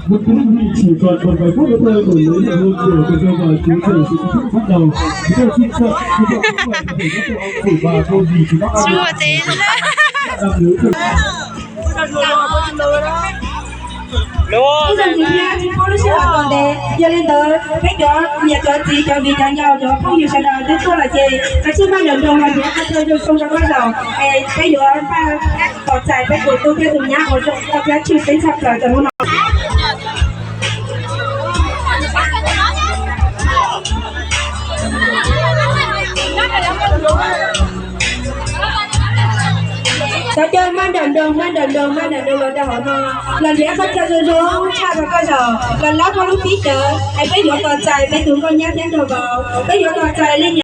Một cái đơn vị chỉ còn một vài phút nữa thôi, để lấy được ngôi trường cho cơ quan cứu trợ sự kiện bắt đầu. Chúng tôi xin chọn, xin chọn các bạn có thể bắt đầu phủ và cô dì chúng ta đang đứng. Ib tsoom kwv tij, tsis paub lub sij hawm txaus ntev, yog li ntawd peb cov niam cov txiv cov viv cov ncaus cov phooj ywg sawv daws twb tuaj lawm ces kav tsij maj nroos nroos los nrhiav qhov chaw zoo zoo rau koj zaum es peb yuav npaj tos txais peb tus tub thiab tus nyab uas zoo nkauj thiab tshwj xeeb tshaj plaws rau hnub no. Cov caw maj nroos nroos, maj nroos nroos, maj nroos nroos los rau hauv no, los nrhiav qhov chaw zoo zoo tshaj rau koj zaum, los laub koj lub pib cawv es peb yuav tos txais peb tus nkauj nyab thiab nraug vauv, peb yuav tos txais li